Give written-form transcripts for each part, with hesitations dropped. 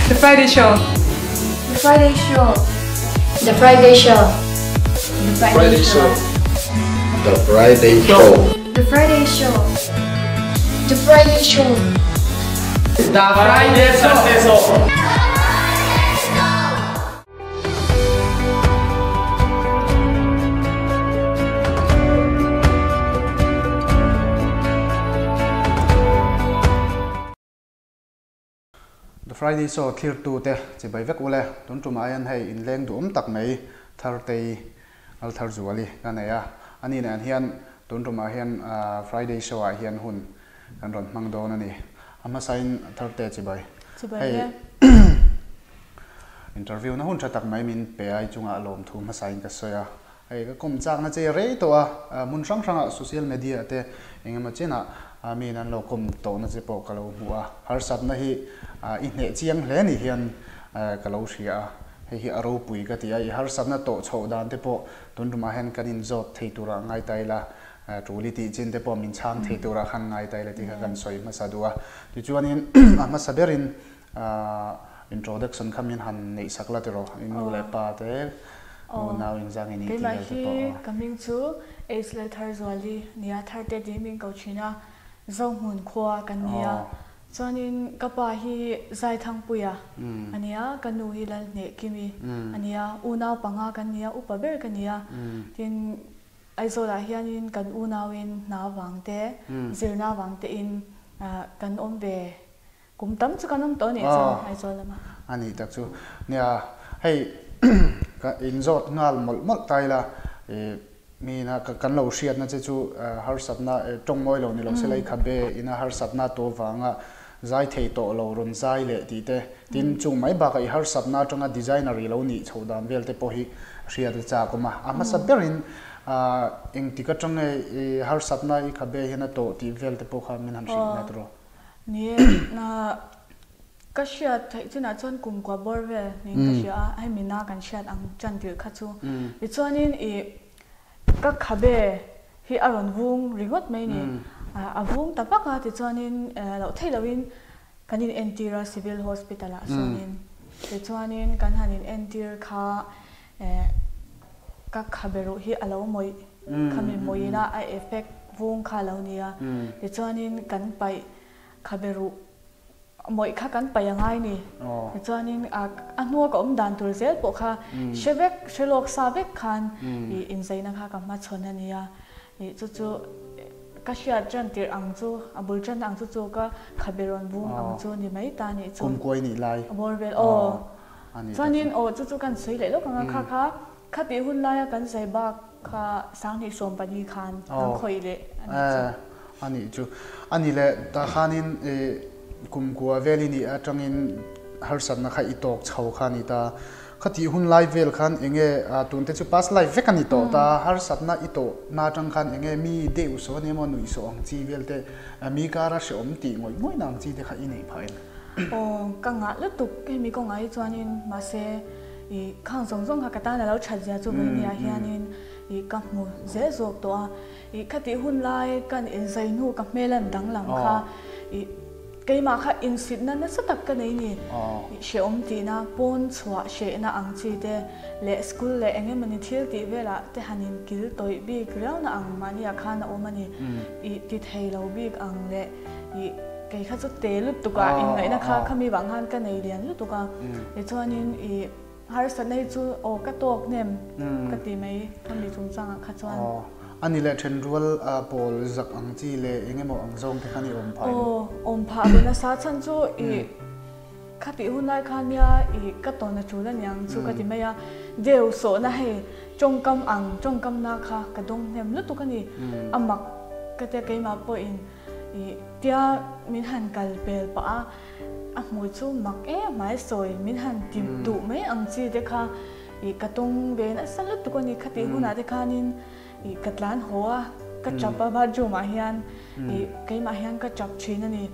The Friday Show. The Friday Show. The Friday Show. The Friday Show. The Friday Show. The Friday Show. The Friday Show. The Friday Show. The Friday Show thlirtute chibai vek ule, tun tumah hian hei inleng duhawm tak mai Thartei Altharzuali ka nei a, ani nen hian tun tumah hian Friday Show ah hian hun kan rawn hmang dawn a ni. A hmasain Tharte chibai. Hei interview na hun tha tak mai min pe a, i chungah lawmthu hmasain ka sawi a. Hei ka kawm chakna che rei tawh a, hmun hrang hrangah social media te eng emaw chenah miin an lo kawm tawhna che pawh ka lo hmu a. Harsatna hi i hneh chiang hle ni hian ka lo hria a, hei hi a ropui ka ti a, i harsatna tawh chhoh dan te pawh tun tumah hian kan inzawt thei turah ngai ta ila. Tul i tih chin te pawh min chhang thei turah khan ngai ta ila tih kha kan sawi hmasa duh a. Tichuanin a hmasa berin introduction kha min han neih sak la tiraw, i nu leh pa te, unau inzang i nih tih Keimah vel te hi pawh aw. ka hming chu Ace Laltharzuali nia Tharte tih min ko thin a, Zohmun khua kan ni a. Chuanin ka pa hi Zaithangpuia a nia, ka nu hi Lalhnehkimi a nia, unau panga kan ni a, upa ber ka ni a. Tin, Aizawlah hianin kan unauin hna vang te, zirna vang tein kan awm ve, kum tam chu kan awm tawh a nih chuan Aizawl lama. A nih tak chu. Nia, hei ka inzawt nghal mawlh mawlh ta ila, mina kan lo hriatna che chu harsatna tawng mawi lo ni lo se la i khabe ina harsatna tawh vanga zai thei tawh lo rawn zai leh tih te, tin chung mai bakah i harsatna atanga designer i lo nih chhoh dan vel te pawh hi hriat a chak awm a. A hmasa berin engtik atang nge i harsatna i khabe hian a tawh tih vel te pawh kha min han hrilh nat rawh. Ni e, ka hriat theih chinah chuan kum kua bawr vel niin ka hria a, hemi na kan hriat ang tan tirh kha chu. Tichuanin i Ka khabe hi a rawn vung ringawt mai ni. A vung ta vak a, tichuanin loh theih lohin kan in entir a Civil Hospital ah sawnin. Tichuanin kan han in entir kha ka khabe ruh hi a lo mawih, khami mawihna a effect vung kha a lo ni a. Tichuanin kan paih khabe ruh Mawih kha kan paih a ngai ni. Tichuanin a hnua ka awm dan tur zel pawh kha hre vek, hre lawk sa vek khan ih inzaina kha ka hmachhawn a nia. Ih chu chu ka hriat ṭan tirh ang chu, a bul ṭan ang chu chu ka khabe rawn vung ang chu ni mai ta nih chu. Kumkuai nih lai. A bawr vel aw. Chuanin aw chu chu kan sawi leh lawk ang a kha kha Khatih hun laia kan zai bak kha 2014 khan kan khawih leh a nih chu. A nih chu. A nih leh tah khanin kum kua vel i nih atangin harsatna kha i tawk chho kha a ni ta. Khatih hun lai vel khan enge tunte chu past life vek a ni tawh ta. Harsatna i tawh na atang khan enge mi deuh saw ania maw nuih sawh ang chi vel te mi kara hrehawm tih ngawih ngawih na ang chi te kha i nei phah em? Aw ka ngah lutuk hemi kawngah hi chuanin mahse I khang zawng zawng kha ka tan a lo that zia chu vawinia hianin i ka hmu zel zawk tawh a. I khatih hun lai kan inzai hnu ka hmel an danglam kha i keimah kha insitna nasa tak ka nei ni. I hrehawm tihna, pawn chhuah hrehna ang chi te leh school leh eng emawni thil tih velah te han inkil tawih bik riauna ang mahniah khan a awm a ni. I ti thei lo bik ang leh i kei kha chu te lutuk a inngaihna kha khami vang khan ka nei lian lutuk a tichuanin i harsatna hi chu aw ka tawk hnem ka ti mai khami chungchangah kha chuan. Aw ani leh thenrual pawl zak ang chi leh eng emaw ang zawng te khan i awm phah em? Aw awm phah ve nasa chhan chu i Khatih hun lai khan nia i ka tawn a tul aniang chu ka ti mai a, deu sawhna hei tawngkam ang tawngkamna kha ka dawng hnem lutuk a ni. A mak ka tia keimah pawhin i tia min han kal pel pah a, a hmui chu mak em hmai sawi min han ti duh mai ang chi te kha i ka tawng ve nasa lutuk a ni. Khatih hunah te khanin I ka tlan haw a, ka tap a bathroom ah hian i keimah hian ka tap thin a ni.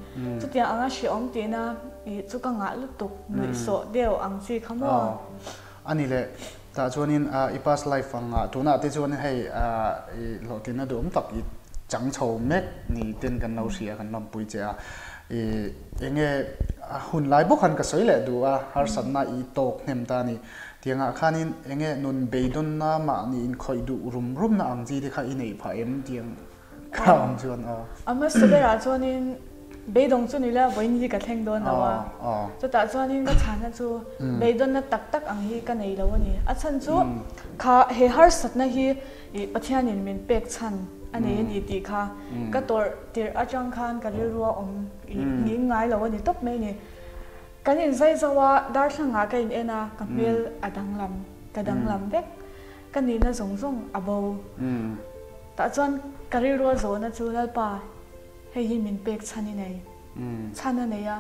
Chutiang anga hrehawm tihna i chu ka ngah lutuk nuih sawh deuh ang chi kha maw? A ni le, tah chuanin i past life ang ah tunah te chuan hei i hlawhtlinna duhawm tak i chang chho mek ni ten kan lo hria kan lawmpui che a. I enge a hun lai bawk han ka sawi leh duh a, harsatna i tawk hnem ta a ni. Tiangah khanin enge nun beidawnna mahni inkhawih duh rum rumna ang chi te kha i neih phah em tiang kha awm chuan aw. A hmasa berah chuanin beidawng chu ni la vawiin hi ka thleng dawn lo a, chutah chuanin ka chhana chu beidawnna tak tak ang hi ka nei lo a ni. A chhan chu kha he harsatna hi I Pathianin min pek chhan a nei a ni tih kha ka tawrh tirh atang khan ka rilrua awm i nghing ngai lo a ni tawp mai a ni. Kan inzai zo a, darthlangah ka in en a, ka hmel a danglam, ka danglam vek, ka nihna zawng zawng a bo. Tah chuan ka rilrua zawhna chu Lalpa hei hi min pek chhan i nei, chhan a nei a.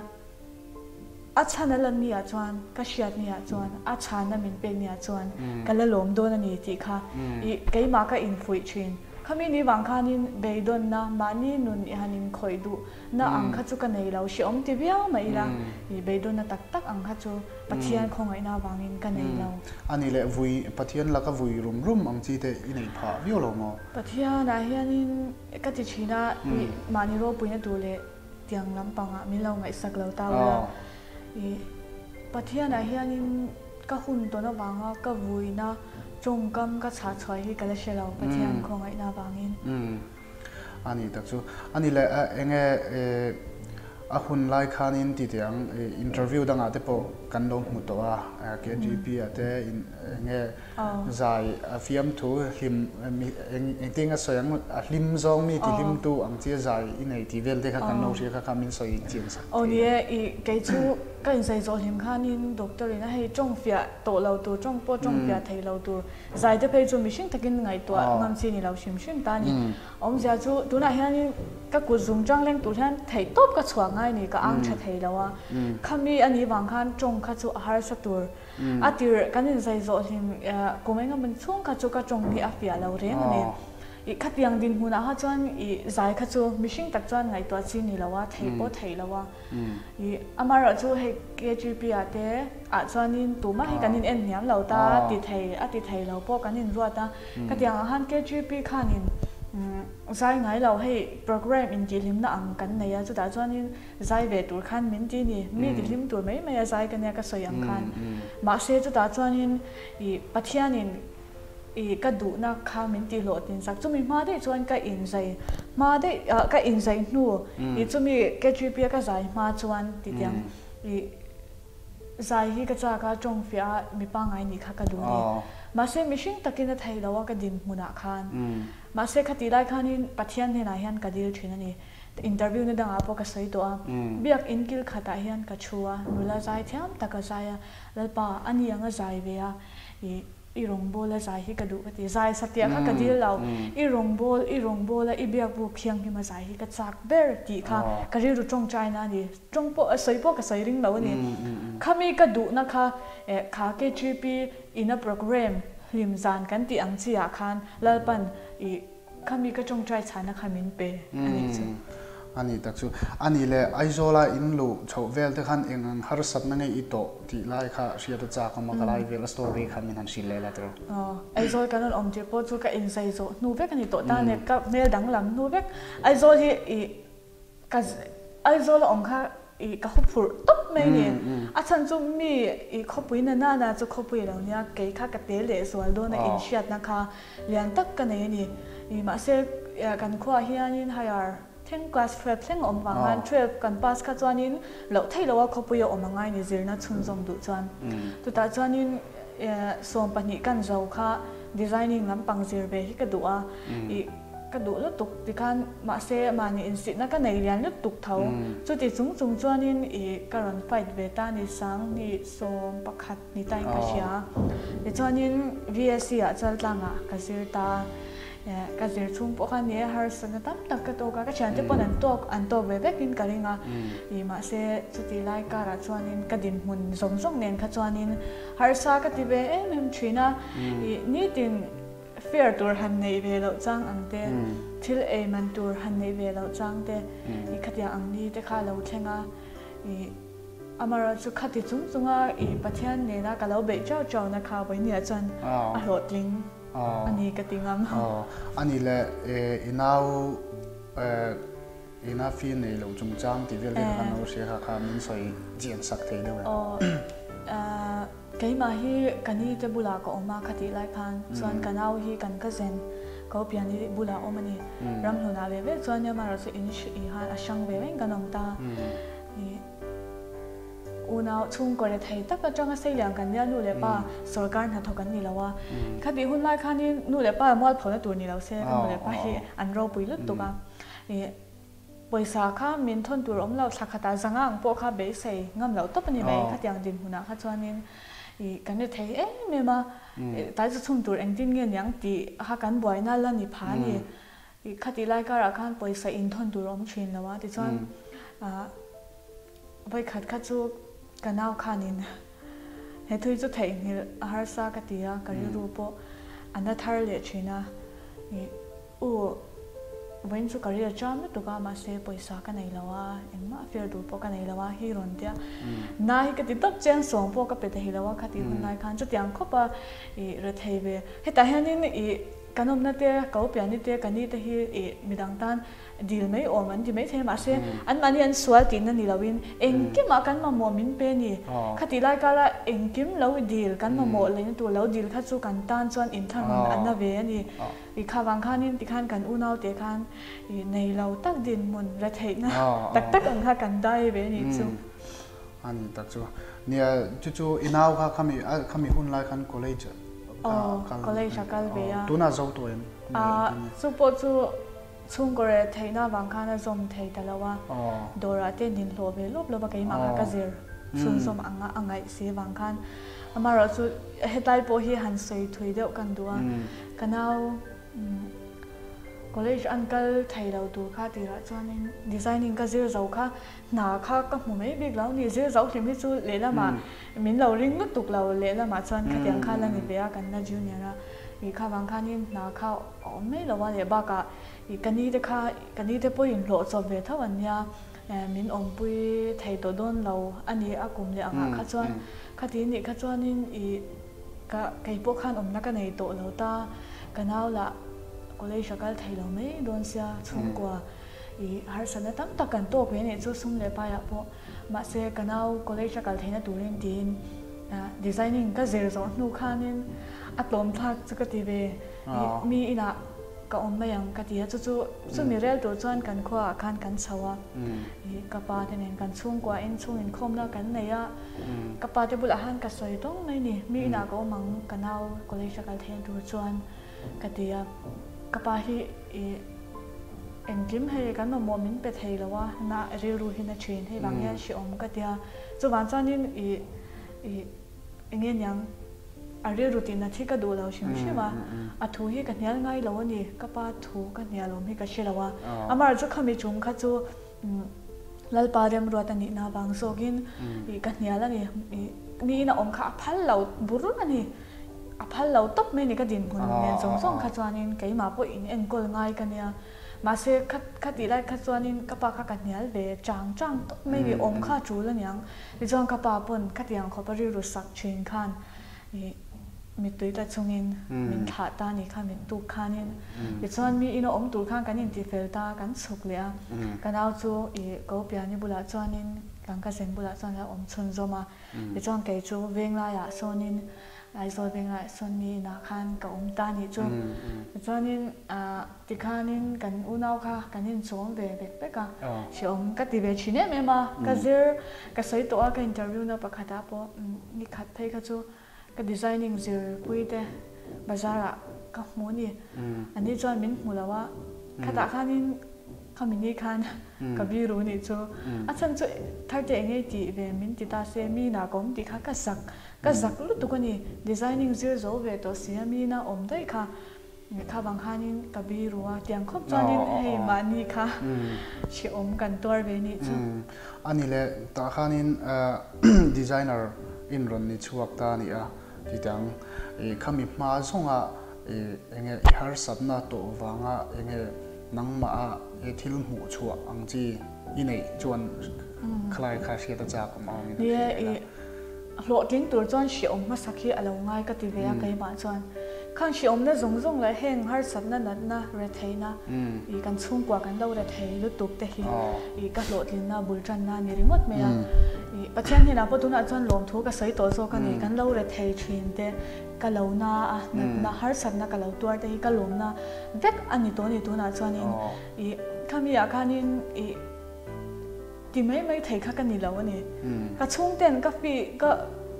A chhan a lan ni ah chuan, ka hriat ni ah chuan, a chhana min pek ni ah chuan ka la lawm dawn a ni tih kha i keimah ka infuih thin. Khami ni vang khanin beidawnna, mahni nun i han inkhawih duh na ang kha chu ka nei lo, hrehawm ti viau mah ila i beidawnna tak tak ang kha chu Pathian khawngaihna avangin ka nei lo. A ni leh vui, Pathian laka vui rum rum ang chi te i neih phah viau lo maw? Pathianah hianin ka ti thin a, i mahni ropuina tur leh Tiang lampangah min lo ngaihsak lo ta ula. I Pathianah hianin ka hun tawn avanga ka vuina tawngkam ka chhah chhuah hi ka la hre lo, Pathian khawngaihna avangin. Umm. A ni tak chu. A ni le, enge a hun lai khanin ti teh ang, interview dangah te pawh kan lo hmu tawh a, KGP ah te enge Zai a fiamthu hlim engtin a sawi ang a hlim zawng mi ti hlimtu ang chi a zai i nei tih vel te kha kan lo hria kha kha min sawi chiang sak thei. Aw ni e, i kei chu ka inzai zawh hlim khanin doctor in a hei tawng fiah tawh lo tur tawng pawh tawng fiah thei lo tur zai te phei chu mihring takin ngaihtuah ngam chi ni lo hrim hrim ta a ni. Awmzia chu tunah hianin ka kut zum tang leng tur hian theih tawp ka chhuah ngai ni ka ang tha thei lo a, khami a nih vang khan tawng kha chu a harsa tur. A tir kan inzai zawh hlim kum eng emaw chhung kha chu ka tawng hi a fiah lo reng a ni. I khatiang dinhmunah kha chuan i zai kha chu mihring tak chuan ngaihtuah chi ni lo a, theih pawh theih lo a. I amaherawh chu hei KGP ah te ah chuanin tumah hi kan in en hniam lo ta ti thei a ti thei lo pawh kan inruat a. Khatiang ah khan KGP khanin zai ngai lo hei program intihhlimna ang kan nei a chutah chuanin Zai ve tur khan min ti ni, mi ti hlim tur mai mai a zai ka nia ka sawi ang khan. Mahse chutah chuanin i Pathianin i ka duhna kha min ti hlawhtlin sak. Chumi hma daih chuan ka inzai hma daih ah ka inzai hnu i chumi KGP a ka zai hma chuan ti tiang i zai hi ka chak a tawng fiah a mi pangngai nih kha ka duh ni. Mahse mihring takin a thei lo a ka dinhmunah khan. Mahse khatih lai khanin Pathian hnenah hian ka dil thin a ni. Interview na dangah pawh ka sawi tawh a, biak in kil khatah hian ka thu a, nula zai thiam tak a zai a, Lalpa, a ni ang a zai ve a, i i rawngbawla zai hi ka duh ka ti, zai satliah kha ka dil lo, i rawngbâwl, i rawngbawla i biak buk thianghlim a zai hi ka chak ber tih kha ka rilru tawngtaina a ni, tawng pawh sawi pawh ka sawi ring lo a ni. Khami ka duhna kha kha KGP ina programme hlim zan kan tih ang chi ah khan Lalpan i Khami ka tawngtai chhana kha min pe a nih chu. A nih tak chu. A nih leh Aizawla in luh chhoh vel te khan eng ang harsatna nge i tawh tih lai kha hriat a chak awm a, ka lai vel a story kha min han hrilh leh la tiraw. Aw, Aizawl kan rawn awm tirh pawh chu ka inzai zawh hnu vek a ni tawh ta nia, ka hmel danglam hnu vek. Aizawl hi i Ka Aizawl a awm kha i ka huphurh tawp mai ni. A chhan chu mi i khawpui na na na chu khawpui lo nia, kei kha ka te leh zual dawn a inhriatna kha lian tak ka nei a ni. I mahse kan khuaah hianin higher thleng class 12 thleng a awm vang khan 12 kan pass kha chuanin loh theih loha khawpui a awm a ngai ni zirna chhunzawm duh chuan. Chutah chuanin 12 kan zo kha designing lampang zir ve hi ka duh a. I Ka duh lutuk tikhan mahse mahni insihna ka nei lian lutuk tho. Chuti chung chung chuanin i ka rawn fight ve ta ni sang ni 11 ni tain ka hria. Tichuanin VSC ah Chaltlangah ka zir ta. Ka zir chhung pawh khan ni e harsatna tam tak ka tawk a, ka thiante pawn an tawk an tawk ve vekin ka ring a. I mahse chuti lai karah chuanin ka dinhmun zawng zawng nen kha chuanin harsa ka ti ve em em thin a. I nitin Fair tur han neih ve loh chang ang te, thil ei man tur han neih ve loh chang te, i khatiang ang ni te kha a lo thleng a, i amaherawh chu khati chung chunga i Pathian nena ka lo beih chau chau na kha vawinia chuan a hlawhtling a ni ka ti ngam. A ni le, i nau. Ina fee nei lo chungchang tih vel te kha kan lo hria kha kha min sawi chian sak thei deuh em? Aw, keimah hi ka ni te bulah ka awm a khatih lai khan chuan ka nau hi kan cousin ko piani bulah awm a ni. Ramhlunah ve ve chuan amaherawhchu in hrih a hrang ve reng kan awm ta. Unau chhungkaw rethei tak atanga seilian kan nia nu leh pa sawrkar hnathawk an ni lo a, khatih hun lai khanin nu leh pa mualphona tur ni lo se ka nu leh pa hi an ropui lutuk a, ih pawisa kha min thawn tur awm lo thla khatah zanga ang pawh kha beisei ngam loh tawp a ni mai khatiang dinhmunah kha chuanin ih kan rethei em em a, tlai chu chhung tur engtin nge niang tih kha kan buaina la ni pha a ni. Ih khatih lai karah khan pawisa inthawn tur a awm thin lo a, tichuan ah vawikhat kha chu ka nau khanin he thui chu theihnghilh a harsa ka ti a, ka rilru pawh a na thar leh thin a, ih u vawiin chu ka ril a cham lutuk a mahse pawisa ka nei lo a, engmah fir tur pawh ka nei lo a hi rawn tia na hi ka ti tawp chiang sawng pawh ka pe thei lo a khatih hun lai khan chutiang khawp a ih rethei ve hetah hianin ih Kan awmna te, ka upiani te, ka ni te hi ih midang tan dil mai awm an ti maithei a, mahse anmahni an sual tihna ni loin engkimah kan mamawh min pe ni. Khatih lai kara engkim lo dil kan mamawh leina tur lo dil kha chu kan tan chuan inthlahrun a na ve a ni. Ih kha vang khanin tikhan kan unau te khan ih nei lo tak dinhmun retheihna tak tak ang kha kan dai ve a nih chu. A ni tak chu. Nia chu chu i nau kha khami khami hun lai khan college Aw college a kal ve a. Tunah zo tawh em? A chu pawh chu chhungkaw reh theihna avang khan a zawm thei ta lo a. Dawrah te nin hlawh ve lawp lawp a keimah kha ka zir chhunzawm anga a ngaih si avang khan amaherawh chu hetlai pawh hi han sawi thui deuh kan duh a. Ka nau college an kal thei lo tur kha tirah chuanin designing ka zir zo kha Hna kha ka hmu mai bik lo ni, zir zo hlim hi chu lehlamah min lo ring lutuk lo, lehlamah chuan khatiang kha la ni ve a, kan la junior a, ih kha vang khanin hna kha a awm mai lo a leh bakah ih ka ni te kha ka ni te pawhin hlawh chawp ve tho an nia, min awmpui thei tawh dawn lo a ni a kum leh angah kha chuan khati nih kha chuanin ih ka kei pawh khan awmna ka nei tawh lo ta, ka nau lah college a kal thei lo mai dawn sia chhungkua. I harsatna tam tak kan tawk ve nih chu sum leh paiah pawh mahse ka nau college a kal theihna turin tiin designing ka zir zawh hnu khanin a tlawm thlak chu ka ti ve i mi inah ka awm mai ang ka ti a chu chu chumi rel tur chuan kan khuaah khan kan chho a i ka pa te nen kan chhungkua in chhung inkhawmna kan nei a ka pa te bulah khan ka sawi tawng mai ni mi inah ka awm ang ka nau college a kal theihna tur chuan ka ti a ka pa hi i Engkim hei kan mamawh min pe thei lo a, na rilru hi na thin hei vang hian hrehawm ka tia. Chuvang chuanin i i enge niang a rilru tih nat hi ka duh lo hrim hrim a, a thu hi ka hnial ngai lo a ni, ka pa thu ka hnial awm hi ka hre lo a. Amaherawhchu khami chung kha chu Lalpa remruat a nihna vang zawkin i ka hnial a ni, i miin a awm kha a phal lo bur a ni. A phal lo tawp mai ni ka dinhmun nen zawng zawng kha chuanin keimah pawh in enkawl ngai ka nia. Mahse kha kha tih lai kha chuanin ka pa kha ka hnial ve chang chang tawp mai ni awm kha a tul aniang. Tichuan ka pa pawn khatiang khawpa rilru sak thin khan ih mittui tla chungin min thlah ta ni kha mit tuk khanin. Tichuan mi ina awm tur khan kan intifel ta kan chhuk leh a. Ka nau chu ih Kopiani bulah chuanin Langkazen bulah chuan a awm chhunzawm a. Tichuan kei chu Venglaiah sawnin Aizawl Venglaiah sawn mi inah khan ka awm ta nih chu. Tichuanin tikhanin kan unau kha kan inchawm ve vek vek a, hrehawm ka ti ve thin em em a. Ka zir ka sawi tawh a ka interview na pakhatah pawh ni khat phei kha chu ka designing zirpui te bazar ah ka hmu ni. Ani chuan min hmu lo a, khatah khanin Khami ni khan ka biru nih chu a chhan chu Tharte eng ei tih ve min ti ta se mi na ka awm tih kha ka zak ka zak lutuk a ni designing zir zo ve tawh si a mi na awm daih kha kha vang khanin ka biru a tiang khawp chuanin hei mahni kha hrehawm kan tuar ve nih chu. A ni le tah khanin designer in rawn ni chhuak ta a ni a titang khami hma zawnga enge i harsatna tawh vanga enge Nangmah a he thil hmuh chhuah ang chi i neih chuan khalai kha hriat a chak awm ang in a hria ila. Hlawhtling tur chuan hrehawm hmasak hi a lo ngai ka ti ve a keimah chuan. Khang hriawmna zawng zawng leh heng harsatna natna retheihna i kan chhungkua kan lo rethei lutuk te hi i ka hlawhtlinna bul tanna a ni ringawt mai a. I Pathian hnenah pawh tunah chuan lawmthu ka sawi tawh zawk a ni. Kan lo rethei thin te, ka lo na a, natna harsatna ka lo tuar te hi ka lawmna vek a ni tawh a ni tunah chuanin i khami ah khanin i ti mai mai thei kha ka ni lo a ni. Ka chhungten ka fee ka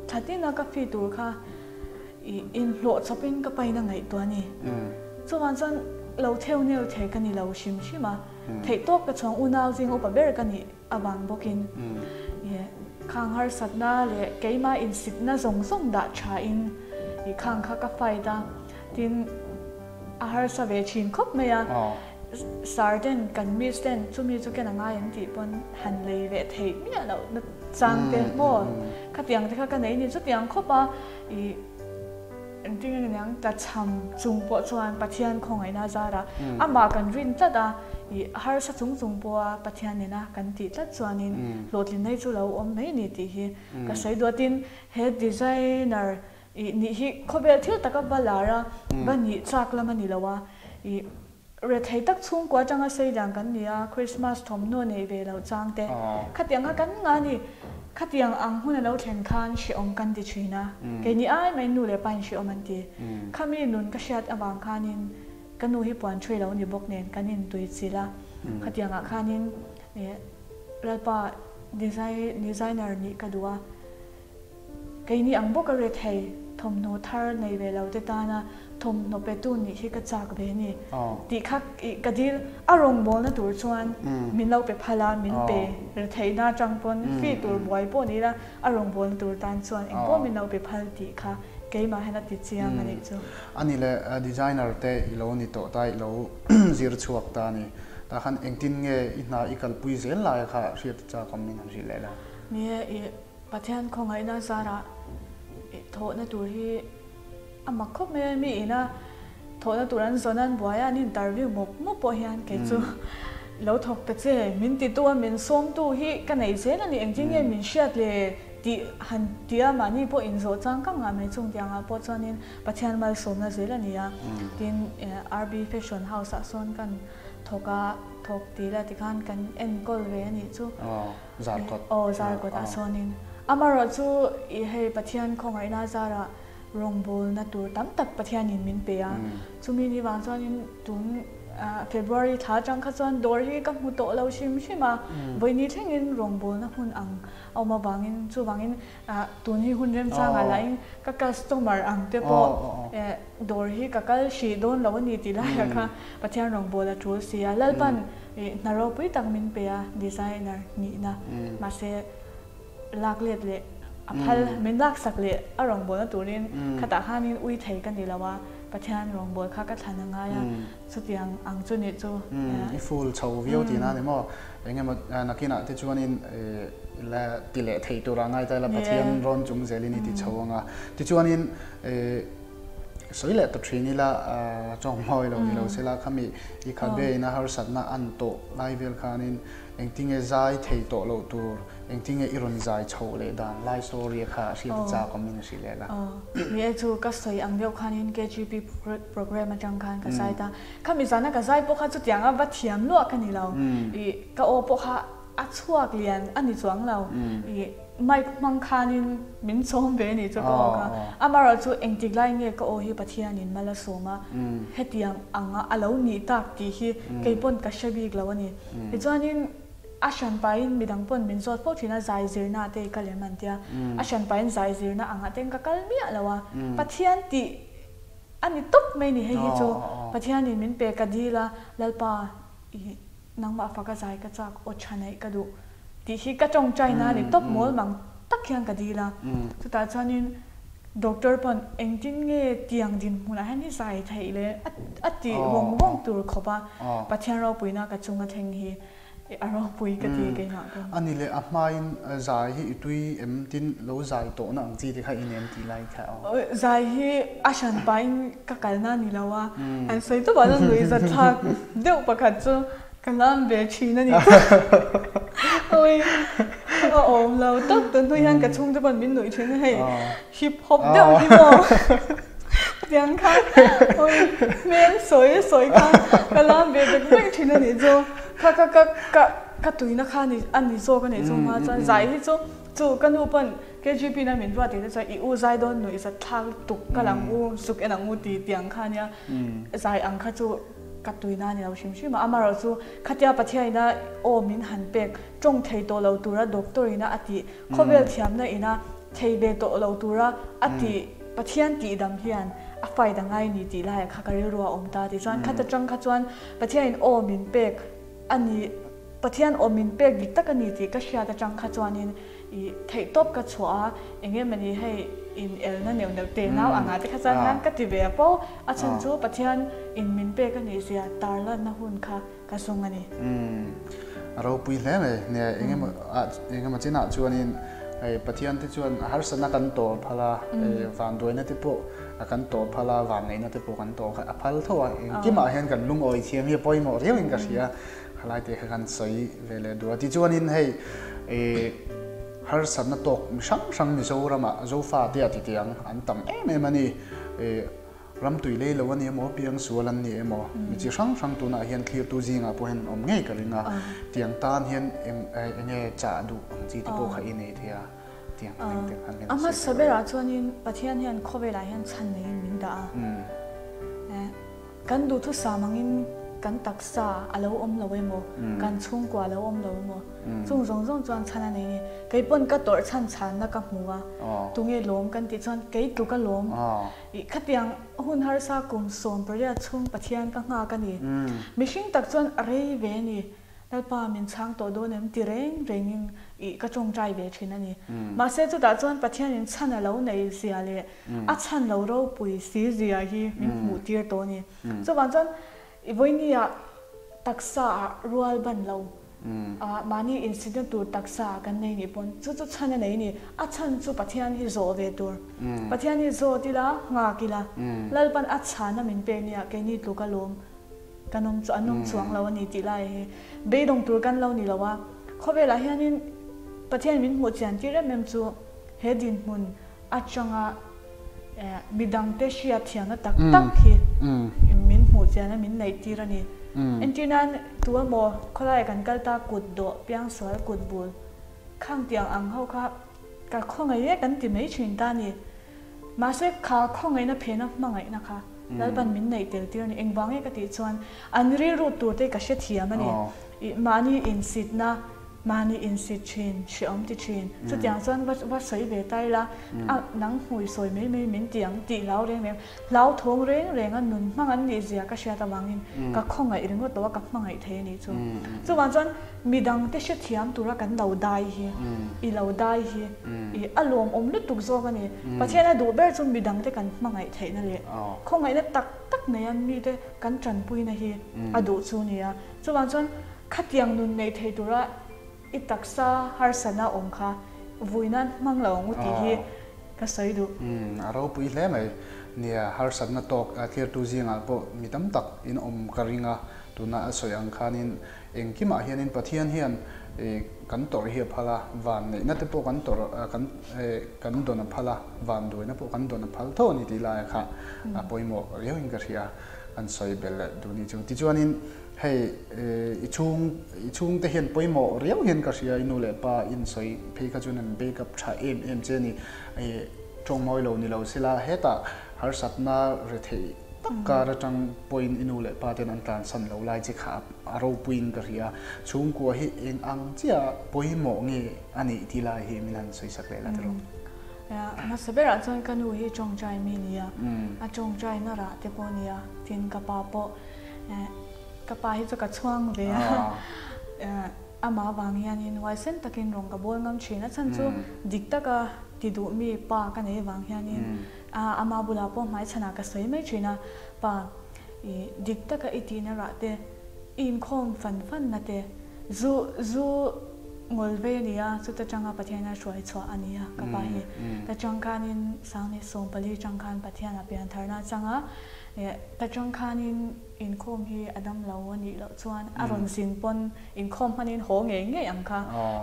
thatina ka fee tur kha I inhlawh chawpin ka pain a ngaihtuah a ni. Chuvang chuan lo theu neu thei ka ni lo hrim hrim a, theihtawp ka chhuang unau zing upa ber ka nih avang bawkin khang harsatna leh keimah insitna zawng zawng dah thain i khang kha ka fight a, tin a harsa ve thin khawp mai a, sir ten kan miss ten chumi chu ken a ngai an tih pawn han lei leh theih miah loh na chang te maw khatiang te kha ka nei ni chutiang khawp a. I engtin nge niang tla cham chung pawh chuan Pathian khawngaihna zarah amah kan rin tlat a, i harsa chung chung pawha Pathian nena kan tih tlat chuanin hlawhtlinna hi chu lo awm mai ni tih hi ka sawi duh a. Tin, he designer i nih hi khawvel thil taka va lar a, va nih chak lam a ni lo a, i Rethei tak chhungkua atanga sei lian kan ni a, Christmas thawmhnaw neih ve loh chang te, khatiang kha kan ngah a ni. Khatiang ang hun a lo thlen khan hrehawm kan ti thin a, keini ai mai nu leh pa in hrehawm an ti. Khami nun ka hriat avang khanin ka nu hi puan thui lo ni bawk nen kan intui chilh a, khatiangah khanin Lalpa designer nih ka duh a. Keini ang bawk a rethei thawmhnaw thar nei ve lo te tana thawmhnaw petu nih hi ka chak ve ni tih kha ka dil a rawngbawlna tur chuan min lo pe phal a, min pe retheihna atang pawn fee tur buai pawh ni ila a rawngbawlna tur tan chuan engpawh min lo pe phal tih kha keimah hian a ti chiang a nih chu. Ani leh designer te i lo ni tawh ta i lo zir chhuak ta a ni. Tah khan engtin nge i hna i kalpui zel lai kha hriat chak awm in han hrilh leh la. Ni e, i Pathian khawngaihna zarah thawhna tur hi a mak khawp mai a, mi ina thawhna tur an zawn an buai a, an interview mawp mawp pawh hian kei chu lo thawk ta che, min titu a min sawmtu hi ka nei zel a ni, engtin nge min hriat le tih han ti a, mahni pawh inzawh chang ka ngah mai chung tiangah pawh chuanin Pathian malsawmna zel a ni a, tin RB Fashion House ah sawn kan thawk a, thawk ti la tikhan kan enkawl ve a nih chu. Zarkawt. Aw Zarkawt ah sawnin. Amaherawh chu i hei Pathian khawngaihna zarah rawngbawlna tur tam tak Pathianin min pe a. Chumi ni vang chuanin tun February thla atang kha chuan dawr hi ka hmu tawh lo hrim hrim a. Vawiini thlengin rawngbawlna hmun ang a awm avangin chuvangin tun hi hun remchangah lahin ka customer ang te pawh dawr hi ka kal hrih dawn lo a ni tih laiah kha Pathian rawngbâwl a ṭul si a, Lalpan hna ropui tak min pe a, designer nihna, mahse lak let leh a phal, min laksak leh a rawngbâwlna turin khatah khanin ui thei ka ni lo a, Pathian rawngbâwl kha ka thlan a ngai a, chutiang ang chu nih chu. I full chho viau tihna a ni maw? Eng emaw nakinah te chuanin la ti leh thei turah ngai ta ila Pathian rawn chung zelin i ti chho ang a, tichuanin Sawi leh ta thin ila tawng mawi lo ni lo sela khami i khabe ina harsatna an tawh lai vel khanin engtinge zai thei tawh loh tur engtinge i rawn zai chhoh leh dan lai story kha a hriat chak awm in a hrilh leh la. Ni e chu ka sawi ang deuh khanin KGP program atang khan ka zai ta. Khami zana ka zai pawh kha chutiang a va thiam luah ka ni lo. I ka aw pawh kha a chhuak lian a ni chuang lo. I Mic hmang khanin min chawm ve ni chu ka aw kha. Amaherawh chu engtik lai nge ka aw hi Pathianin mal a sawm a, hetiang anga a lo nih tak tih hi kei pawn ka hre bik lo a ni. Tichuanin a hran pahin midang pawn min zawt fo thin a, zai zirna te i kal em an tia. A hran pahin zai zirna angah ten ka kal miah lo a. Pathian tih a ni tawp mai ni hei hi chu. Pathianin min pe ka dil a, Lalpa i Nangmah faka zai ka chak aw tha neih ka duh tih hi ka tawngtai na a ni tawp mawl mang tak hian ka dil a. Chutah chuanin doctor pawn engtin nge tiang dinhmunah hian hi zai theih le a tih vawng vawng tur khawp a Pathian ropuina ka chunga thleng hi a ropui ka ti keimah pawn. A ni leh a hmain zai hi i tui em tin lo zai tawhna ang chi te kha i nem tih lai kha aw. Zai hi a hran pahin ka kalna a ni lo a, an sawi tawp ah chuan nuihzat thlak deuh pakhat chu ka lam ve thin a ni. Awi a awm lo tak tun hnu hian ka chhungte pawn min nuih thin a hei hip hop deuh hi maw. Tiang kha oi hmel sawi sawi khan ka lam ve vek vek thin a nih chu. Kha kha ka ka ka tuina kha ni a ni zawk a nih chu hma chuan zai hi chu chu ka nu pawn KGP na min ruat tih te chuan i u zai dawn nuih zat thlak lutuk kal ang u zuk en ang u ti tiang kha nia zai ang kha chu ka tuina a ni lo hrim hrim a. Amaherawhchu khatia Pathianina aw min han pek tawng thei tawh lo tura doctor ina a tih khawvel thiamna ina thei ve tawh lo tura a tih Pathian tih dam hian a fight a ngai ni tih laiah kha ka rilru a awm ta tichuan khata tang kha chuan Pathianin aw min pek a ni Pathian aw min pek dik tak a ni tih ka hriat atang kha chuanin ih theihtawp ka chhuah a eng em ani hei in elna neuh neuh te nau anga te kha chuan khan ka ti ve a fo a chhan chu Pathian in min pek a nih zia tarlanna hun kha ka sung a ni. Umm a ropui hle mai nia eng emaw ah eng emaw chinah chuanin hei Pathian te chuan harsatna kan tawl phal a vanduaina te pawh a kan tawl phal a vanneihna te pawh kan tawl a phal tho a engkimah hian kan lungawi thiam hi a pawimawh riauin ka hria khalai te kha kan sawi ve leh duh a tichuanin hei ih harsatna tawk mi hrang hrang Mizoramah Zofa te a ti tiang an tam em em a ni ih Ram tui lei lo a ni emaw, piang sual an ni emaw, mi chi hrang hrang tunah hian thlirtu zingah pawh hian an awm ngei ka ring a, tiang tan hian eng enge chah duh ang chi te pawh kha i nei thei a, tiang eng te khan A hmasa berah chuanin Pathian hian khawvelah hian chhan neiin min dah a, kan duhthusam angin kan taksa a lo awm lo emaw, kan chhungkua a lo awm lo emaw, Chung zawng zawng chuan chhan a nei ni. Kei pawn ka tawrh chhan chhanna ka hmu a, tunge lawm kan tih chuan kei tluk a lawm. Ih khatiang hun harsa kum 18 chhung Pathian ka nghak a ni. Mihring tak chuan a rei ve a ni. Lalpa min chhang tawh dawn em ti reng rengin ih ka tawngtai ve thin a ni. Mahse chutah chuan Pathianin chhan a lo nei zia leh a chhan lo ropui si zia hi min hmuh tir tawh a ni. Chuvang chuan i vawinia taksa ah rual ban lo a mahni insitna tur taksa ah kan nei nih pawn chu chu chhan a nei ni. A chhan chu Pathian hi zawh ve tur. Pathian hi zawt ila, nghak ila, Lalpan a chhana min pek nia keini tluk a lawm kan awm chu an awm chuang lo a ni tih lai hi beidawng tur kan lo ni lo a. Khawvelah hianin Pathian min hmuh chian tir em em chu he dinhmun atanga midangte hriat thiamna tak tak hi min hmuh chian a min neih tir a ni. Entir nan tu emaw khawlaiah kan kal ta kut dawh piangsual kut bul khang tiang ang ho kha ka khawngaih e kan ti mai thin ta a ni. Mahse kha khawngaihna phena hmangaihna kha Lalpan min neih tel tir a ni. Engvang nge ka tih chuan an rilru tur te ka hrethiam a ni. Mahni insitna Mahni insit thin, hreawm ti thin. Chutiang chuan va va sawi ve ta ila, a nang hmui sawi mai mai min ti ang tih hlau reng reng, hlauthawng reng reng a nun hmang an nih zia ka hriat avangin ka khawngaih ringawt lo a, ka hmangaih thei a nih chu. Chuvang chuan midangte hrethiam tura kan lo dai hi, i lo dai hi i a lawmawm lutuk zawk a ni. Pathian a duh ber chu midangte kan hmangaih theihna leh khawngaihna tak tak neia mite kan tanpuina hi a duh chu a ni a. Chuvang chuan Khatiang nun nei thei tura i taksa harsatna awm kha vui nan hmang lo ang u tih hi ka sawi duh. Umm, a ropui hle mai. Nia, harsatna tawk thlirtu zingah pawh mi tam tak in awm ka ring a, tuna a sawi ang khanin engkimah hianin Pathian hian kan tawrh hi a phal a, van neihna te pawh kan tawrh kan kan dawn a phal a, van duaina pawh kan dawn a phal tho a ni tih laia kha a pawimawh riauin ka hria, kan sawi belh leh duh ni chu. Tichuanin. Hei i chhung i chhungte hian pawimawh riau hian ka hria i nu leh pa in sawi phei kha chuan an backup tha em em che ni i tawng mawi lo ni lo sela hetah harsatna retheih tak kar atang pawhin i nu leh pa ten an tlansan lo lai che kha a ropuiin ka hria chhungkua hi eng ang chiah pawimawh nge a nih tih lai hi min han sawi sak leh la tiraw. Hmasa berah chuan ka nu hi tawngtai mi nia a tawngtai na rah te pawh nia tin ka pa pawh Ka pa hi chu ka chhuang ve a, amah avang hianin huaisen takin rawng ka bawl ngam thin. A chhan chu dik taka ti duh mi pa ka nei avang hianin ama bulah pawh hmaichhanah ka sawi mai thin a, Pa, i dik taka i tihna rah te, i inkhawm fan fan na te, zu zu ngawl vei a ni a, chuta tanga Pathiana hruai chhuah a ni a ka pa hi. Ta chang khanin Sangni 14 tang khan Pathiana piantharna a chang a. Ta chang khanin inkhawm hi a dam lo a nih loh chuan a rawn zin pawn inkhawm hmanin haw ngei ngei ang kha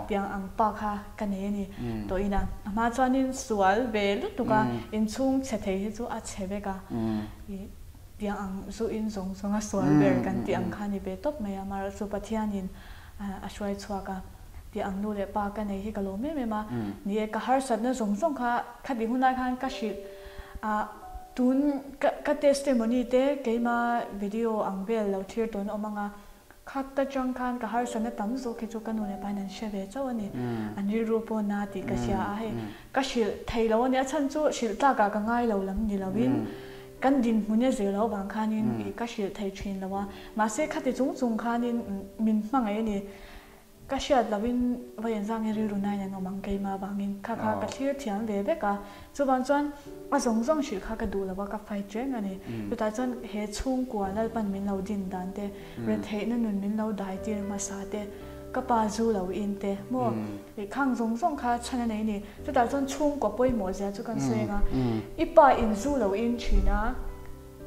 tiang ang pa kha ka nei a ni tawh ina. A hma chuanin sual ve lutuk a, inchhung chhe thei hi chu a chhe vek a, tiang ang zu in zawng zawng a sual ber kan tih ang kha a ni ve tawp mai a, amaherawhchu Pathianin a hruai chhuak a, tiang ang nu leh pa ka nei hi ka lawm em em a, ni e ka harsatna zawng zawng kha khatih hunlai khan ka hrilh a. Tun ka testimony te keima video ang vel lo thlir tawn awm anga, kha ta chang khan ka harsatna tam zawk hi chu ka nu leh pa in an hre ve chauh a ni. An rilru pawh na tih ka hria a, hei ka hrilh thei lo a ni. A chhan chu hrilh tlakah ka ngai lo lam ni lovin kan dinhmun e zir loh vang khanin ka hrilh thei thin lo a. Mahse khati chung chung khanin min hmangaih a ni. Ka hriat lohin vawiin zangin rilru nain an awm ang keimah vangin kha kha ka thlir thiam ve vek a, chuvang chuan a zawng zawng hrilh kha ka duh lo a, ka fight reng a ni. Chutah chuan he chhungkua Lalpan min lo din dan te, retheihna nun min lo dai tir hmasa te, ka pa zu lo in te maw ih khang zawng zawng kha chhan a nei ni. Chutah chuan chhungkua pawimawh zia chu kan sawi ang a, i pa in zu lo in thin a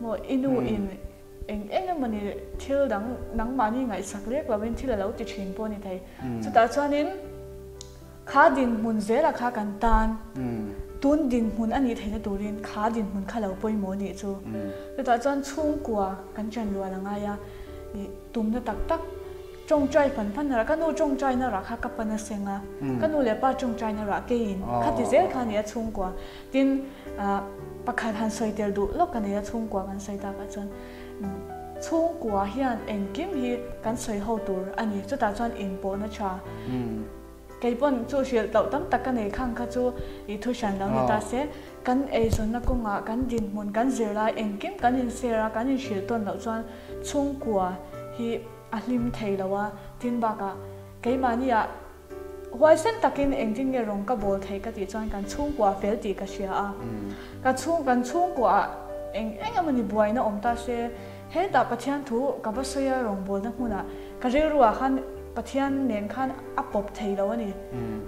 maw i nu in Eng eng emawni thil dang nangmahni ngaihsak lek lovin thil a lo ti thin pawh a ni thei. Chutah chuanin kha dinhmun zela kha kan tan tun dinhmun a nih theihna turin kha dinhmun kha lo pawimawh a nih chu. Chutah chuan chhungkua kan chanrual a ngai a, ih tumna tak tak tawngtai fan fan rah ka nu tawngtaina rah kha ka pan a seng a, ka nu leh pa tawngtaina rah keiin khati zel kha a ni a chhungkua. Tin, pakhat han sawi tel duh lawk ka nei a, chhungkua kan sawi takah chuan chhungkua hian engkim hi kan sawi ho tur a ni. Chutah chuan inpawhna tha. Kei pawn chu hrilh tloh tam tak ka nei khang kha chu i thu hran lo ni ta se, kan eizawnna kawngah kan dinhmun kan zir lai engkim kan inshare a, kan inhrilh tawn loh chuan chhungkua hi a hlim thei lo a. Tin bakah keimahniah Huaisen takin engtin nge rawng ka bawl theih ka tih chuan kan chhungkua fel tih ka hria a. Ka chhung kan chhungkuaah eng eng emawni buaina awm ta se, hetah Pathian thu ka va sawi a rawngbawlna hmunah ka rilruah khan Pathian nen khan a pawp thei lo a ni.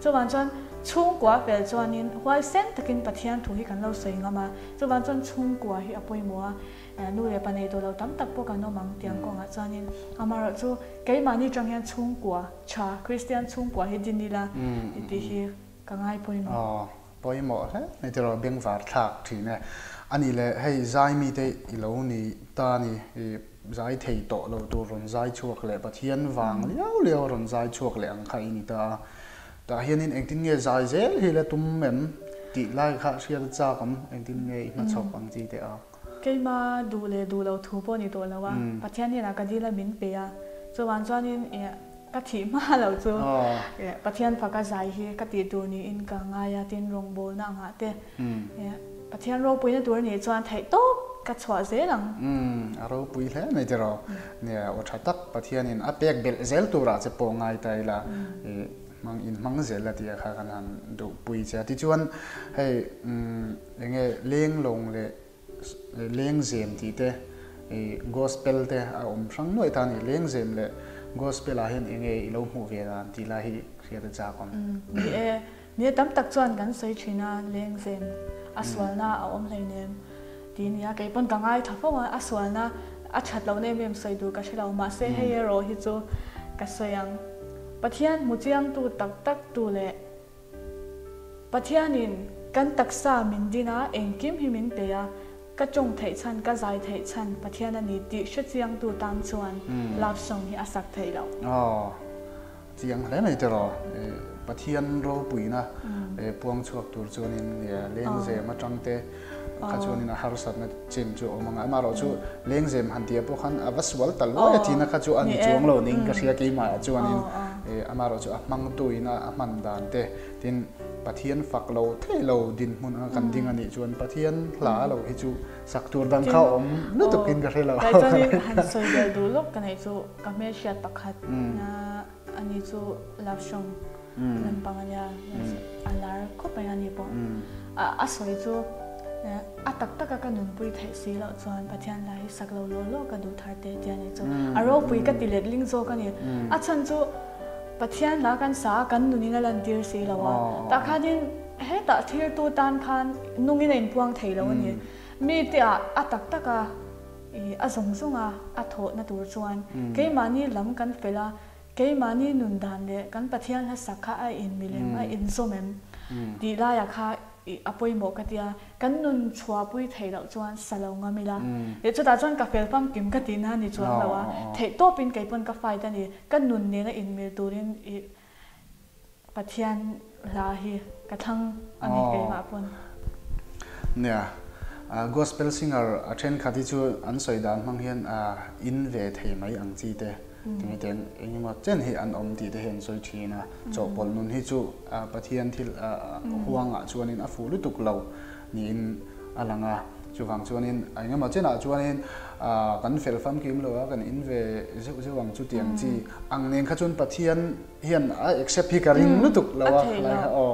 Chuvang chuan chhungkua fel chuanin huaisen takin Pathian thu hi kan lo sawi ngam a, chuvang chuan chhungkua hi a pawimawh a. Nu leh pa nei tawh lo tam tak pawh kan awm ang tiang kawngah chuanin amaherawh chu keimahni tang hian chhungkua tha Kristian chhungkua hi din ila tih hi ka ngai pawimawh. Aw pawimawh hle mai tiraw bengvar thlak thin e. Ani leh hei zai mite i lo ni ta ni i zai thei tawh lo tur rawn zai chhuak leh Pathian vang liau liau rawn zai chhuak leh ang kha i ni ta a. Tah hianin engtin nge zai zel hi la tum em tih lai kha hriat a chak awm engtin nge i hmachhawp ang chi teh ang. Keima duh leh duh lo thu pawh ni tawh lo a, Pathian hnenah ka dil a min pe a, chuvang chuanin ih ka thih hma lo chu ih Pathian faka zai hi ka tih tur niin ka ngai a, tin rawngbawlna angah te ih Pathian ropuina tur anih chuan theih tawp ka chhuah zel ang. Umm a ropui hle mai tiraw, nia aw tha tak Pathianin a pek belh zel turah che pawh ngai ta ila ih hmang in hmang zel a tia kha kan han duhpui che a, tichuan hei umm enge lenglawng leh Lengzem tih te i gospel te a awm hrang nuaih ta a ni. Lengzem leh gospel ah hian enge i lo hmuh ve dan tih lai hi hriat a chak awm. Ni e, ni e tam tak chuan kan sawi thin a, lengzem a sualna a awm hleinem tih nia, kei pawn ka ngaithla fo a, a sualna a that lohna em em sawi tur ka hre lo, mahse hei erawh hi chu ka sawi ang. Pathian hmu chiangtu tak tak tu leh Pathianin kan taksa min din a, engkim hi min pe a, ka tawng theih chhan, ka zai theih chhan Pathian a ni tih hrechiangtu tan chuan love song hi a sak theih loh. Aw, chiang hle mai tiraw. Pathian ropuina puang chhuak tur chuanin lengzem atang te kha chuanin a harsatna chin chu a awm ang a, amaherawhchu lengzem han tia pawh khan a va sual ta luai a tina kha chu a ni chuang lo ning ka hria keimah chuanin amaherawhchu a hmangtuin a hman dan te tin Pathian fak lo thei lo dinhmun anga kan ding a nih chuan Pathian hla lo hi chu sak tur dang kha awm lutuk in ka hre lo. Kai chuanin han sawi belh duh lawk ka neih chu ka hmelhriat pakhat na ani chu love song lampang a nia a lar khawp mai a ni pawh a sawi chu a tak taka ka nunpui theih si loh chuan Pathian la hi sak lo law law ka duh thar te tia ni chu a ropui ka ti let ling zawk a ni a chhan chu Pathian la kan sa a kan nunin a lantir si lo a tah khanin hetah thirtu tan khan nungin a inpuang thei lo a ni mi te ah a tak taka. I a zawng zawnga a thawhna tur chuan keimahni lam kan fel a, keimahni nun dan leh kan Pathian hlasak kha a inmilem, a inzawm em tih laiah kha i a pawimawh ka tia, kan nun chhuahpui theih loh chuan sa lo ngam ila. Leh chutah chuan ka fel famkim ka tihna a ni chuang lo a, theihtawpin kei pawn ka fight a ni, ka nun nena inmil turin i Pathian hla hi ka thlang a ni keimah pawn. Nia, gospel singer a thenkhat hi chu an sawi dan hmang hian in ve thei mai ang chi te timi te eng emaw chen hi an awm tih te hi an sawi thin a, chawhpawlh nun hi chu Pathian thil huangah chuanin a fuh lutuk lo niin a lang a, chuvang chuanin eng emaw chenah chuanin kan fel famkim lo a, kan in ve zeuh zeuh ang chu tiang chi ang nen kha chuan Pathian hian a accept hi ka ring lutuk lo a khalai kha aw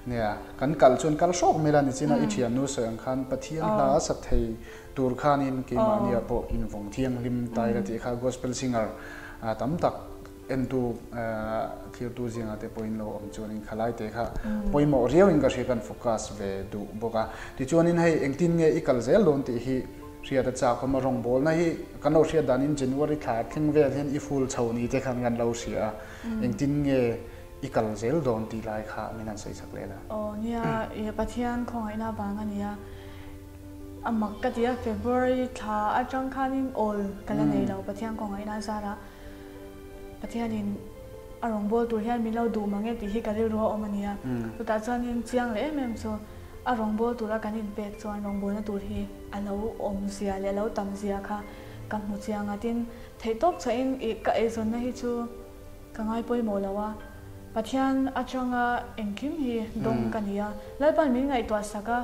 nia kan kal chuan kal hrawk mai la ni chin a i thiannu sawi ang khan Pathian hla a sat thei tur khanin keimahnia pawh invawng thianghlim tai la tih kha gospel singer tam tak entu thirtu zingah te pawhin lo awm chuanin khalai te kha pawimawh riauin ka hria kan focus ve duh bawk a tichuanin hei engtin nge i kal zel dawn tih hi Hriat a chak awm a, rawngbawlna hi kan lo hriat danin January thla thleng vel hian i full chho ni te khan kan lo hria a, engtin nge i kal zel dawn tih lai kha min han sawi chak leh la. Aw nia, i Pathian khawngaihna vang a nia, a mak ka ti a, February thla atang khanin awl ka la nei lo Pathian khawngaihna zarah Pathianin a rawngbâwl tur hian min lo duh mang e tih hi ka rilru a awm a nia. Chutah chuanin chiang leh em em chu a rawngbâwl tura kan inpek chuan rawngbâwlna tur hi a lo awmzia leh a lo tamzia kha ka hmu chiang a. Tin, theihtawp chhuahin ih ka eizawnna hi chu ka ngai pawimawh lo a, Pathian atanga engkim hi dawng ka ni a, Lalpan min ngaihtuah sak a,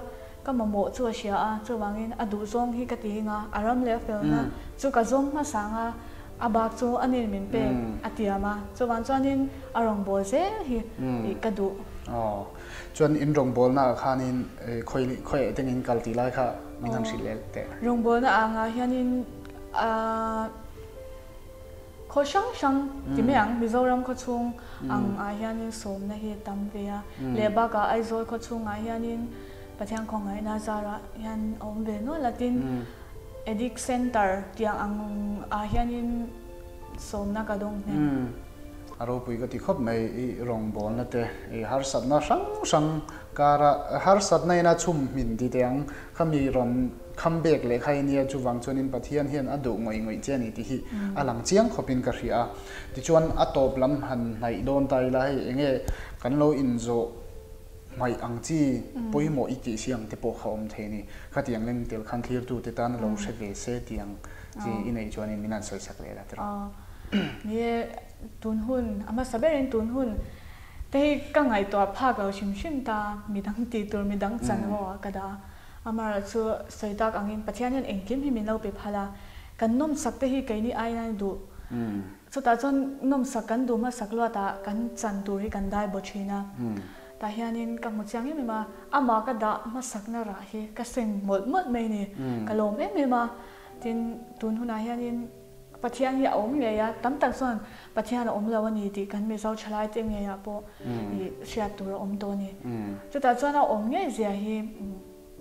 ka mamawh chu a hria a, chuvangin a duhzawng hi ka ti ing a, a ram leh a felna chu ka zawng hmasa ang a, A bak chu a nen min pek a tiam a, chuvang chuanin a rawngbâwl zel hi ka duh. Aw, chuan in rawngbâwlna ah khanin khawi khawi teng in kal tih lai kha min han hrilh leh teh. Rawngbâwlna angah hianin khaw hrang hrang ti mai ang, Mizoram khaw chhung ang ah hianin sawmna hi a tam ve a, leh bakah Aizawl khaw chhungah hianin Pathian khawngaihna zarah hian a awm ve nual a, tin Addict Centre tiang ang ah hianin sawmna ka dawng hnem. A ropui ka ti khawp mai i rawngbawlna te i harsatna hrang hrang kara harsatna ina chhum hmin ti teh ang khami rawn kham bek leh kha i nia chuvang chuanin Pathian hian a duh ngawih ngawih che a ni tih hi a lang chiang khawpin ka hria a tichuan a tawp lam han hnaih dawn ta ila hei enge kan lo inzawh Hmaih ang chi pawimawh i tih si ang te pawh kha awm thei a ni. Khatiang leng tel khan thlirtute tan a lo hre ve se tih ang chi i neih chuanin min han sawisak leh la tiraw. Ni e, tun hun, a hmasa berin tun hun te hi ka ngaihtuah phak lo hrim hrim ta, midang tih tur midang chan ho ah ka dah a. Amaherawh chu sawi tak angin Pathian hian engkim hi min lo pe phal a, kan nawmsak te hi keini aiin a duh. Chutah chuan nawmsak kan duh hmasak luatah kan chan tur hi kan dai baw thin a. Tah hianin ka hmu chiang em em a, amah ka dah hmasakna rah hi ka seng mawlh mawlh mai ni. Ka lawm em em a, tin tun hunah hianin Pathian hi a awm ngei a, tam tak chuan Pathian a awm lo a ni tih kan Mizo thalai te ngeiah pawh i hriat tur a awm tawh a ni. Chutah chuan a awm ngei zia hi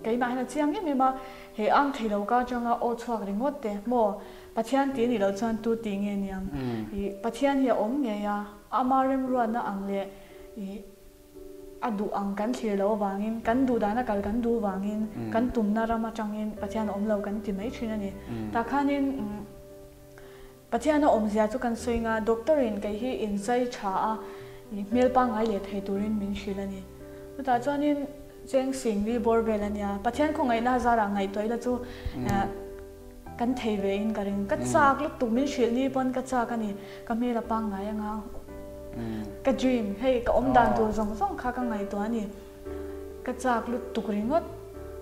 keimah hian a chiang em em a, he ang thei lo ka atanga aw chhuak ringawt te maw Pathian tih a nih loh chuan tu tih nge niang? I Pathian hi a awm ngei a, ama remruatna ang leh I a duh ang kan thlir loh avangin, kan duh dana kal kan duh vangin, kan tumna ram atangin Pathian a awm lo kan ti mai thin a ni. Tah khanin Pathian a awmzia chu kan sawi nga, doctor in kei hi inzai tha a, i hmel pangngai leh thei turin min hrilh a ni. Chutah chuanin cheng sing li bawr vel a nia, Pathian khawngaihna zarah ngaihtuah ila chu Kan thei ve in ka ring. Ka chak lutuk min hrilh ni pawn ka chak a ni. Ka hmel a pangngai anga ka dream hei ka awm dan tur zawng zawng kha ka ngaihtuah a ni. Ka chak lutuk ringawt.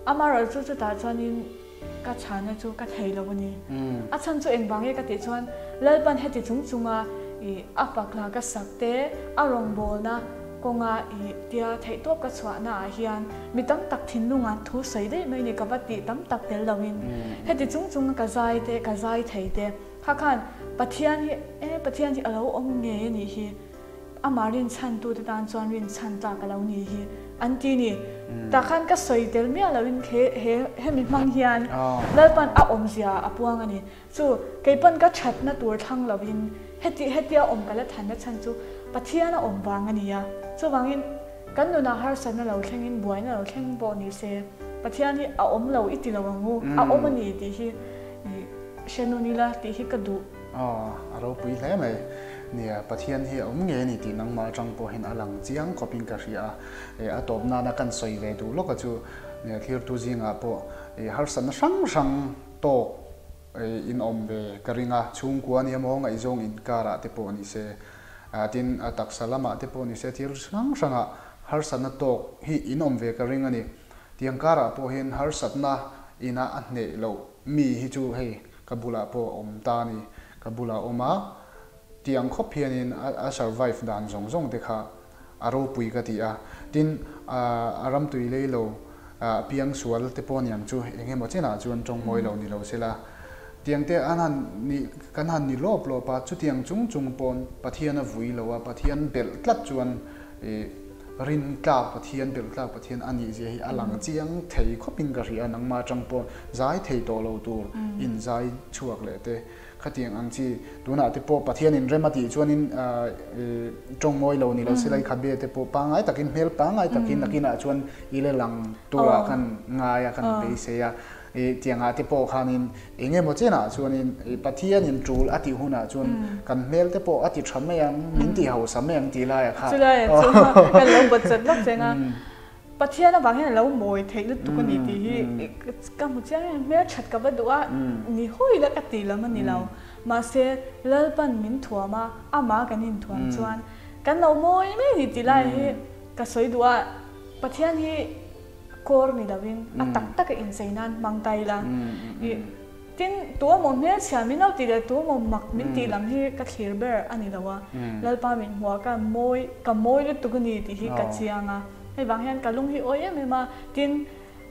Amaherawhchu chu chutah chuanin ka chhana chu ka thei lo a ni. A chhan chu engvang nge ka tih chuan Lalpan heti chung chunga i a pakla ka sak te a rawngbawlna Kawnga i tia theihtawp ka chhuahna ah hian mi tam tak thinlunga thu sawi daih mai ni ka va tih tam tak tel loin heti chung chunga ka zai te ka zai thei te kha khan Pathian hi e Pathian hi a lo awm ngei a nih hi amah rinchhan tu te tan chuan rinchhan tlak a lo ni hi an ti ni. Tah khan ka sawi tel miah loin he he hemi hmang hian Lalpan a awmzia a puang a ni. Chu keipawn ka thatna tur thlang loin heti hetia awm ka la thanna chhan chu Pathian a awm vang a ni a. Chuvangin kan nunah harsatna lo thlengin buaina lo thleng pawh ni se Pathian hi a awm lo i ti lo ang u, a awm a ni tih hi i hre nun ila tih hi ka duh. Aw, a ropui hle mai. Nia, Pathian hi a awm ngei a ni tih nangmah atang pawhin a lang chiang khawpin ka hria a. E, a tawp nana kan sawi ve duh lawka chu nia thirtu zingah pawh e harsatna hrang hrang tawk e in awm ve ka ring a, chhungkua nia maw ngaihzawng inkarah te pawh ni se, tin a taksa lamah te pawh ni se thil hrang hrangah harsatna tawk hi in awm ve ka ring a ni. Tiang karah pawh hian harsatna ina a hneh loh mi hi chu hei ka bulah pawh a awm ta a ni, ka bulah a awm a, tiang khawp hianin a survive dan zawng zawng te kha a ropui ka ti a, tin a ramtui lei lo piang sual te pawh niang chu eng emaw chenah chuan tawng mawi lo ni lo sela, tiang te an han ni kan han ni lawp lawp a, chutiang chung chung pawn Pathian a vui lo a, Pathian belh tlat chuan ih rin tlak Pathian belh tlak Pathian a nih zia hi a lang chiang thei khawpin ka hria, nangmah atang pawh zai thei tawh lo tur in zai chhuak leh te. Khatiang ang chi tunah te pawh Pathianin rem a tih chuanin tawng mawi lo ni lo sila i khabe te pawh pangngai takin hmel pangngai takin nakinah chuan i le lang turah khan ngai a kan beisei a. I tiangah te pawh khanin eng emaw chenah chuanin Pathianin tul a tih hunah chuan kan hmel te pawh a ti tha mai ang, min ti hausa mai ang tih laiah kha. Chulaiah chuan kan lo bawtchat lawk cheng a. Pathian avang hian a lo mawi theih lutuk a ni tih hi ka hmu chiang em, hmelthat ka va duh a, ni hawi la ka ti lam a ni lo. Mahse, Lalpan min thuam a, amah kan inthuam chuan kan lo mawi mai a ni tih lai hi ka sawi duh a, Pathian hi kawr ni lovin a tak taka inchei nan hmang ta ila. Tin, tu emaw hmelchhia min lo tih leh tu emaw mak min tih lam hi ka thlir ber a ni lo a, Lalpa min hmuh a ka mawi, ka mawi lutuk a ni tih hi ka chiang a, hei vang hian ka lung hi awi em em a, tin,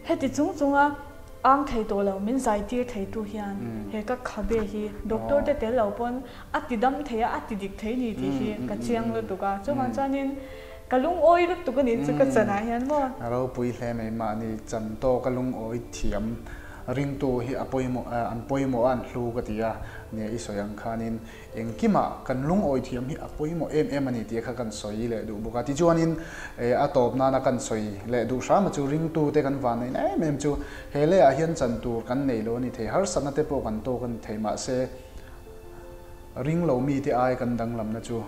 heti chung chunga ang thei tawh lo min zai tir thei tu hian he ka khabe hi doctor te tel lo pawn a ti dam thei a, a ti dik thei ni tih hi ka chiang lutuk a, chuvang chuanin ka lungawi lutuk a ni chu ka chanah hian maw. A ropui hle mai mahni chan tawka lungawi thiam Ringtu hi a pawimawh an pawimawh a an hlu ka ti a, nia i sawi ang khanin engkimah kan lungawi thiam hi a pawimawh em em a ni tih kha kan sawi leh duh bawk a. Tichuanin a tawp nana kan sawi leh duh hram a chu ringtute kan van neihna em em chu he leiah hian chan tur kan nei lo a ni thei, harsatna te pawh kan tawk a ni thei mahse ring lo mite ai kan danglamna chu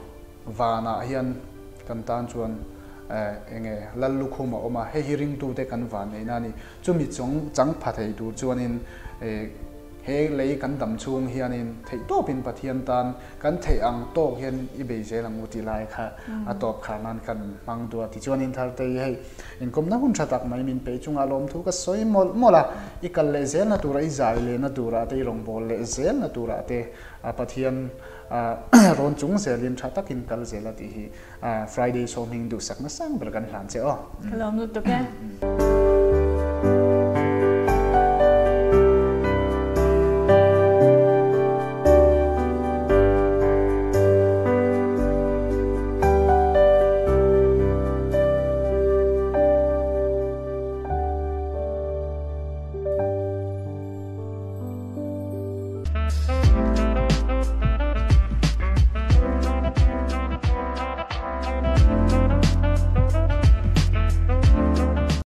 Vanah hian kan tan chuan eng nge Lal lukhum a awm a, hei hi ringtute kan van neihna a ni. Chumi chung chang pha thei tur chuanin he lei kan dam chhung hianin theihtawpin Pathian tan kan theih ang tawk hian i bei zel ang u tih lai kha a tawp khar nan kan hmang duh a. Tichuanin Thartei hei inkawmna hun tha tak mai min peih chungah lawmthu ka sawi mawlh mawlh a, i kal leh zelna tura i zai lehna turah te i rawngbâwl leh zelna turah te Pathian rawn chung zelin tha takin kal zel a tih hi Friday sawmhing duhsakna sang ber kan hlan che aw. Ka lawm lutuk e.